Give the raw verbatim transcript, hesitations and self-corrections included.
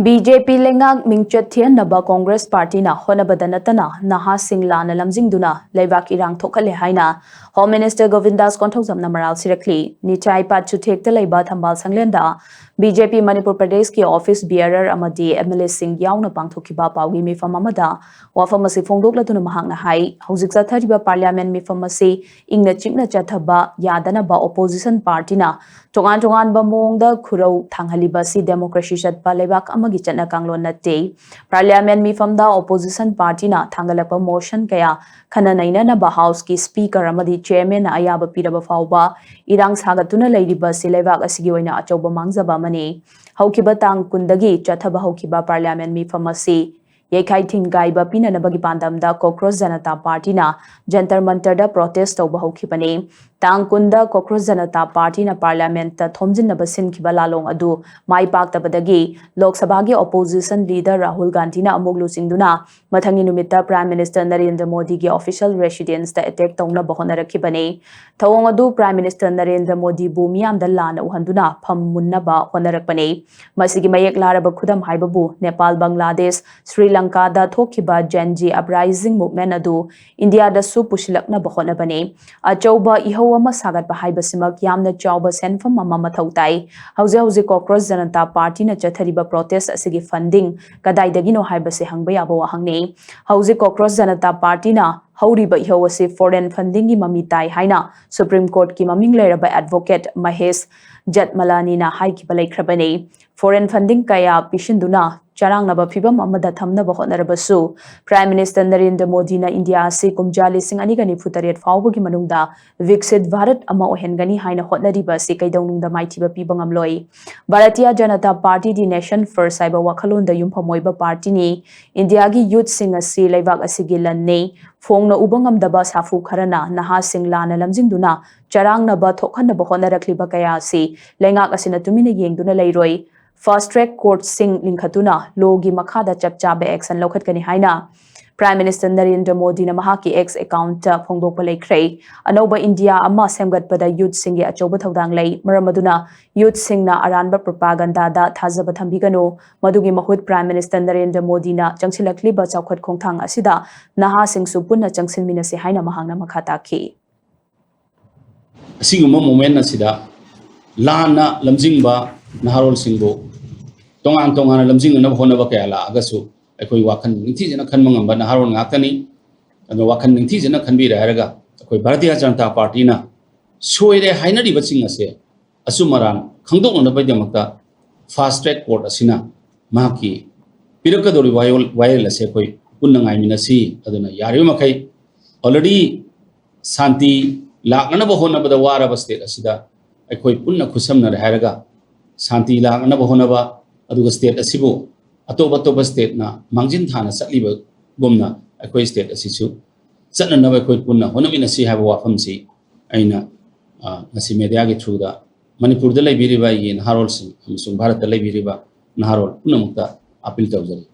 B J ꯄꯤ ꯂꯩꯉꯥꯛ ꯃꯤꯡꯆꯠ ꯊꯤꯍꯟꯅꯕ ꯀꯣꯡꯒ꯭ꯔꯦꯁ ꯄꯥꯔꯇꯤꯅ ꯍꯣꯠꯅꯕꯗ ꯅꯠꯇꯅ ꯅꯍꯥꯁꯤꯡ ꯂꯥꯟꯅ ꯂꯝꯖꯤꯡꯗꯨꯅ ꯂꯩꯕꯥꯛ ꯏꯔꯥꯡ ꯊꯣꯛꯍꯜꯂꯦ ꯍꯥꯏꯅ ꯍꯣꯝ ꯃꯤꯅꯤꯁꯇꯔ ꯒꯣꯕꯤꯟꯗꯥꯁ ꯀꯣꯟꯊꯧꯖꯝꯅ ꯃꯔꯥꯜ ꯁꯤꯔꯛꯂꯤ꯫ ꯅꯤꯊꯥꯏ ꯄꯥꯠ ꯆꯨꯊꯦꯛꯇ ꯂꯩꯕ ꯊꯝꯕꯥꯜ ꯁꯪꯂꯦꯟꯗ ꯕꯤ ꯖꯦ ꯄꯤ ꯃꯅꯤꯄꯨꯔ ꯄ꯭ꯔꯗꯦꯁꯀꯤ ꯑꯣꯐꯤꯁ ꯕꯤꯌꯔꯔ ꯑꯃꯗꯤ ꯑꯦꯝ ꯑꯦꯜ ꯑꯦꯁꯤꯡ ꯌꯥꯎꯅ ꯄꯥꯡꯊꯣꯛꯈꯤꯕ ꯄꯥꯎꯒꯤ ꯃꯤꯐꯝ ꯑꯃꯗ ꯋꯥꯐꯝ ꯑꯁꯤ ꯐꯣꯡꯗꯣꯛꯂꯗꯨꯅ ꯃꯍꯥꯛꯅ ꯍꯥꯏ, ꯍꯧꯖꯤꯛ ꯆꯠꯊꯔꯤꯕ ꯄꯥꯔꯂꯤꯌꯥꯃꯦꯟ ꯃꯤꯐꯝ ꯑꯁꯤ ꯏꯪꯅ ꯆꯤꯛꯅ ꯆꯠꯊꯕ ꯌꯥꯗꯅꯕ ꯑꯣꯄꯣꯖꯤꯁꯟ ꯄꯥꯔꯇꯤꯅ ꯇꯣꯉꯥꯟ ꯇꯣꯉꯥꯟꯕ ꯃꯑꯣꯡꯗ ꯈꯨꯔꯧ ꯊꯥꯡꯍꯜꯂꯤꯕ ꯑꯁꯤ ꯗꯦꯃꯣꯀ꯭ꯔꯦꯁꯤ ꯆꯠꯄ ꯂꯩꯕꯥꯛ ꯑꯃꯒꯤ ꯆꯠꯅ ꯀꯥꯡꯂꯣꯟ ꯅꯠꯇꯦ꯫ ꯄꯥꯔꯂꯤꯌꯥꯃꯦꯟ ꯃꯤꯐꯝꯗ ꯑꯣꯄꯣꯖꯤꯁꯟ ꯄꯥꯔꯇꯤꯅ ꯊꯥꯡꯒꯠꯂꯛꯄ ꯃꯣꯁꯟ ꯀꯌꯥ ꯈꯟꯅ ꯅꯩꯅꯅꯕ ꯍꯥꯎꯁꯀꯤ ꯁ꯭ꯄꯤꯀꯔ ꯑꯃꯗꯤ ꯆꯦꯌꯔꯃꯦꯟꯅ ꯑꯌꯥꯕ ꯄꯤꯔꯕ ꯐꯥꯎꯕ ꯏꯔꯥꯡ ꯁꯥꯒꯠꯇꯨꯅ ꯂꯩꯔꯤꯕ ꯑꯁꯤ ꯂꯩꯕꯥꯛ ꯑꯁꯤꯒꯤ ꯑꯣꯏꯅ ꯑꯆꯧꯕ ꯃꯥꯡꯖꯕ ꯑꯃꯅꯤ꯫ ꯍꯧꯈꯤꯕ ꯇꯥꯡ ꯀꯨꯟꯗꯒꯤ ꯆꯠꯊꯕ ꯍꯧꯈꯤꯕ ꯄꯥꯔꯂꯤꯌꯥꯃꯦꯟ ꯃꯤꯐꯝ ꯑꯁꯤ ꯌꯩꯈꯥꯏ ꯊꯤꯟꯒꯥꯏꯕ ꯄꯤꯅꯅꯕꯒꯤ ꯄꯥꯟꯗꯝꯗ ꯀꯣꯀ꯭ꯔꯣꯁ ꯖꯅꯇꯥ ꯄꯥꯔꯇꯤꯅ ꯖꯟꯇꯔ ꯃꯟꯇꯔꯗ ꯄ꯭ꯔꯣꯇꯦꯁ ꯇꯧꯕ ꯍꯧꯈꯤꯕꯅꯤ꯫ ꯇꯥꯡ ꯀꯨꯟꯗ ꯀꯣꯀ꯭ꯔꯣꯁ ꯖꯅꯇꯥ ꯄꯥꯔꯇꯤꯅ ꯄꯥꯔꯂꯤꯌꯥꯃꯦꯟꯠꯇ ꯊꯣꯝꯖꯤꯟꯅꯕ ꯁꯤꯟꯈꯤꯕ ꯂꯥꯂꯣꯡ ꯑꯗꯨ ꯃꯥꯏ ꯄꯥꯛꯇꯕꯗꯒꯤ ꯂꯣꯛ ꯁꯚꯥꯒꯤ ꯑꯣꯄꯣꯖꯤꯁꯟ ꯂꯤꯗꯔ ꯔꯥꯍꯨꯜ ꯒꯥꯟꯙꯤꯅ ꯑꯃꯨꯛ ꯂꯨꯆꯤꯡꯗꯨꯅ ꯃꯊꯪꯒꯤ ꯅꯨꯃꯤꯠꯇ ꯄ꯭ꯔꯥꯏꯝ ꯃꯤꯅꯤꯁꯇꯔ ꯅꯔꯦꯟꯗ꯭ꯔ ꯃꯣꯗꯤꯒꯤ ꯑꯣꯐꯤꯁꯤꯌꯦꯜ ꯔꯦꯁꯤꯗꯦꯟꯁꯇ ꯑꯦꯇꯦꯛ ꯇꯧꯅꯕ ꯍꯣꯠꯅꯔꯛꯈꯤꯕꯅꯤ꯫ ꯊꯧꯑꯣꯡ ꯑꯗꯨ ꯄ꯭ꯔꯥꯏꯝ ꯃꯤꯅꯤꯁꯇꯔ ꯅꯔꯦꯟꯗ꯭ꯔ ꯃꯣꯗꯤꯕꯨ ꯃꯤꯌꯥꯝꯗ ꯂꯥꯟꯅ ꯎꯍꯟꯗꯨꯅ ꯐꯝ ꯃꯨꯟꯅꯕ ꯍꯣꯠꯅꯔꯛꯄꯅꯤ꯫ ꯃꯁꯤꯒꯤ ꯃꯌꯦꯛ ꯂꯥꯔꯕ ꯈꯨꯗꯝ ꯍꯥꯏꯕꯕꯨ ꯅꯦꯄꯥꯜ, ꯕꯪꯒ꯭ꯂꯥꯗꯦꯁ, ꯁ꯭ꯔꯤ ꯂꯪꯀꯥꯗ ꯊꯣꯛꯈꯤꯕ Gen Z uprising movement ꯑꯗꯨ ꯏꯟꯗꯤꯌꯥꯗꯁꯨ ꯄꯨꯁꯤꯜꯂꯛꯅꯕ ꯍꯣꯠꯅꯕꯅꯤ꯫ ꯑꯆꯧꯕ ꯏꯍꯧ ꯑꯃ ꯁꯥꯒꯠꯄ ꯍꯥꯏꯕꯁꯤꯃꯛ ꯌꯥꯝꯅ ꯆꯥꯎꯕ ꯁꯦꯟꯐꯝ ꯑꯃ ꯃꯊꯧ ꯇꯥꯏ꯫ ꯍꯧꯖꯤꯛ ꯍꯧꯖꯤꯛ ꯀꯣꯀ꯭ꯔꯣꯁ ꯖꯅꯇꯥ ꯄꯥꯔꯇꯤꯅ ꯆꯠꯊꯔꯤꯕ ꯄ꯭ꯔꯣꯇꯦꯁ ꯑꯁꯤꯒꯤ ꯐꯟꯗꯤꯡ ꯀꯗꯥꯏꯗꯒꯤꯅꯣ ꯍꯥꯏꯕꯁꯤ ꯍꯪꯕ ꯌꯥꯕ ꯋꯥꯍꯪꯅꯤ꯫ ꯍꯧꯖꯤꯛ ꯀꯣꯀ꯭ꯔꯣꯁ ꯖꯅꯇꯥ ꯄꯥꯔꯇꯤꯅ ꯍꯧꯔꯤꯕ ꯏꯍꯧ ꯑꯁꯤ ꯐꯣꯔꯦꯟ ꯐꯟꯗꯤꯡꯒꯤ ꯃꯃꯤ ꯇꯥꯏ ꯍꯥꯏꯅ ꯁꯨꯄ꯭ꯔꯤꯝ ꯀꯣꯔꯠꯀꯤ ꯃꯃꯤꯡ ꯂꯩꯔꯕ ꯑꯦꯗꯚꯣꯀꯦꯠ ꯃꯍꯦꯁ ꯖꯠꯃꯂꯥꯅꯤꯅ ꯍꯥꯏꯈꯤꯕ ꯂꯩꯈ꯭ꯔꯕꯅꯤ꯫ ꯐꯣꯔꯦꯟ ꯐꯟꯗꯤꯡ ꯀꯌꯥ ꯄꯤꯁꯤꯟꯗꯨꯅ ꯆꯔꯥꯡꯅꯕ ꯐꯤꯚꯝ ꯑꯃꯗ ꯊꯝꯅꯕ ꯍꯣꯠꯅꯔꯕꯁꯨ, ꯄ꯭ꯔꯥꯏꯝ ꯃꯤꯅꯤꯁꯇꯔ ꯅꯔꯦꯟꯗ꯭ꯔ ꯃꯣꯗꯤꯅ ꯏꯟꯗꯤꯌꯥ ꯑꯁꯤ ꯀꯨꯝꯖꯥ ꯂꯤꯁꯤꯡ ꯑꯅꯤꯒ ꯅꯤꯐꯨ ꯇꯔꯦꯠ ꯐꯥꯎꯕꯒꯤ ꯃꯅꯨꯡꯗ ꯕꯤꯛꯁꯤꯠ ꯚꯥꯔꯠ ꯑꯃ ꯑꯣꯏꯍꯟꯒꯅꯤ ꯍꯥꯏꯅ ꯍꯣꯠꯅꯔꯤꯕ ꯑꯁꯤ ꯀꯩꯗꯧꯅꯨꯡꯗ ꯃꯥꯏꯊꯤꯕ ꯄꯤꯕ ꯉꯝꯂꯣꯏ꯫ ꯚꯥꯔꯇꯤꯌꯥ ꯖꯅꯇꯥ ꯄꯥꯔꯇꯤꯗꯤ Nation First ꯍꯥꯏꯕ ꯋꯥꯈꯜꯂꯣꯟꯗ ꯌꯨꯝꯐꯝ ꯑꯣꯏꯕ ꯄꯥꯔꯇꯤꯅꯤ꯫ ꯏꯟꯗꯤꯌꯥꯒꯤ ꯌꯨꯠꯁꯤꯡ ꯑꯁꯤ ꯂꯩꯕꯥꯛ ꯑꯁꯤꯒꯤ ꯂꯟꯅꯤ꯫ ꯐꯣꯡꯅ ꯎꯕ ꯉꯝꯗꯕ ꯁꯥꯐꯨ ꯈꯔꯅ ꯅꯍꯥꯁꯤꯡ ꯂꯥꯟꯅ ꯂꯝꯖꯤꯡꯗꯨꯅ ꯆꯔꯥꯡꯅꯕ ꯊꯣꯛꯍꯟꯅꯕ ꯍꯣꯠꯅꯔꯛꯂꯤꯕ ꯀꯌꯥ ꯑꯁꯤ ꯂꯩꯉꯥꯛ ꯑꯁꯤꯅ ꯇꯨꯃꯤꯟꯅ ꯌꯦꯡꯗꯨꯅ ꯂꯩꯔꯣꯏ꯫ ꯐꯥꯁꯠ ꯇ꯭ꯔꯦꯛ ꯀꯣꯔꯠꯁꯤꯡ ꯂꯤꯡꯈꯠꯇꯨꯅ ꯂꯣꯒꯤ ꯃꯈꯥꯗ ꯆꯞ ꯆꯥꯕ ꯑꯦꯛꯁꯟ ꯂꯧꯈꯠꯀꯅꯤ ꯍꯥꯏꯅ Prime Minister ꯅꯔꯦꯟꯗ꯭ꯔ ꯃꯣꯗꯤꯅ ꯃꯍꯥꯛꯀꯤ X account ꯇ ꯐꯣꯡꯗꯣꯛꯄ ꯂꯩꯈ꯭ꯔꯦ꯫ ꯑꯅꯧꯕ ꯏꯟꯗꯤꯌꯥ ꯑꯃ ꯁꯦꯝꯒꯠꯄꯗ youth ꯁꯤꯡꯒꯤ ꯑꯆꯧꯕ ꯊꯧꯗꯥꯡ ꯂꯩ꯫ ꯃꯔꯝ ꯑꯗꯨꯅ youth ꯁꯤꯡꯅ ꯑꯔꯥꯟꯕ propaganda ꯗ ꯊꯥꯖꯕ ꯊꯝꯕꯤꯒꯅꯨ꯫ ꯃꯗꯨꯒꯤ ꯃꯍꯨꯠ Prime Minister ꯅꯔꯦꯟꯗ꯭ꯔ ꯃꯣꯗꯤꯅ ꯆꯪꯁꯤꯜꯂꯛꯂꯤꯕ ꯆꯥꯎꯈꯠ ꯈꯣꯡꯊꯥꯡ ꯑꯁꯤꯗ ꯅꯍꯥꯁꯤꯡꯁꯨ ꯄꯨꯟꯅ ꯆꯪꯁꯤꯟꯃꯤꯟꯅꯁꯤ ꯍꯥꯏꯅ ꯃꯍꯥꯛꯅ ꯃꯈꯥ ꯇꯥꯈꯤ꯫ ꯑꯁꯤꯒꯨꯝꯕ moment ꯑꯁꯤꯗ ꯂꯥꯟꯅ ꯂꯝꯖꯤꯡꯕ ꯅꯍꯥꯔꯣꯜꯁꯤꯡꯕꯨ ꯇꯣꯉꯥꯟ ꯇꯣꯉꯥꯟꯅ ꯂꯝꯖꯤꯡꯅꯅꯕ ꯍꯣꯠꯅꯕ ꯀꯌꯥ ꯂꯥꯛꯑꯒꯁꯨ, ꯑꯩꯈꯣꯏ ꯋꯥꯈꯜ ꯅꯤꯡꯊꯤꯖꯅ ꯈꯟꯕ ꯉꯝꯕ ꯅꯍꯥꯔꯣꯜ ꯉꯥꯛꯇꯅꯤ꯫ ꯑꯗꯨꯅ ꯋꯥꯈꯜ ꯅꯤꯡꯊꯤꯖꯅ ꯈꯟꯕꯤꯔꯦ ꯍꯥꯏꯔꯒ, ꯑꯩꯈꯣꯏ ꯚꯥꯔꯇꯤꯌ ꯖꯅꯇꯥ ꯄꯥꯔꯇꯤꯅ ꯁꯣꯏꯔꯦ ꯍꯥꯏꯅꯔꯤꯕꯁꯤꯡ ꯑꯁꯦ ꯑꯆꯨꯝ ꯑꯔꯥꯟ ꯈꯪꯗꯣꯛꯅꯅꯕꯒꯤꯗꯃꯛꯇ fast track court ꯑꯁꯤꯅ ꯃꯍꯥꯛꯀꯤ ꯄꯤꯔꯛꯀꯗꯧꯔꯤꯕ ꯋꯥꯌꯣꯜ-, ꯋꯥꯌꯦꯜ ꯑꯁꯦ ꯑꯩꯈꯣꯏ ꯄꯨꯟꯅ ꯉꯥꯏꯃꯤꯟꯅꯁꯤ꯫ ꯑꯗꯨꯅ ꯌꯥꯔꯤꯕ ꯃꯈꯩ already ꯁꯥꯟꯇꯤ ꯂꯥꯛꯅꯅꯕ ꯍꯣꯠꯅꯕꯗ ꯋꯥꯔꯕ state ꯑꯁꯤꯗ ꯑꯩꯈꯣꯏ ꯄꯨꯟꯅ ꯈꯨꯠꯁꯝꯅꯔꯦ ꯍꯥꯏꯔꯒ ꯁꯥꯟꯇꯤ ꯂꯥꯛꯅꯅꯕ ꯍꯣꯠꯅꯕ, ꯑꯗꯨꯒ state ꯑꯁꯤꯕꯨ ꯑꯇꯣꯞ ꯑꯇꯣꯞꯄ stateꯅ ꯃꯥꯡꯖꯤꯟ ꯊꯥꯅ ꯆꯠꯂꯤꯕꯒꯨꯝꯅ ꯑꯩꯈꯣꯏ state ꯑꯁꯤꯁꯨ ꯆꯠꯅꯅꯕ ꯑꯩꯈꯣꯏ ꯄꯨꯟꯅ ꯍꯣꯠꯅꯃꯤꯟꯅꯁꯤ ꯍꯥꯏꯕ ꯋꯥꯐꯝꯁꯤ ꯑꯩꯅ, ꯑ, ꯉꯁꯤ mediaꯒꯤ throughꯗ ꯃꯅꯤꯄꯨꯔꯗ ꯂꯩꯕꯤꯔꯤꯕ ꯑꯩꯒꯤ ꯅꯍꯥꯔꯣꯜꯁꯤꯡ ꯑꯃꯁꯨꯡ ꯚꯥꯔꯠꯇ ꯂꯩꯕꯤꯔꯤꯕ ꯅꯍꯥꯔꯣꯜ ꯄꯨꯝꯅꯃꯛꯇ appeal ꯇꯧꯖꯔꯤ꯫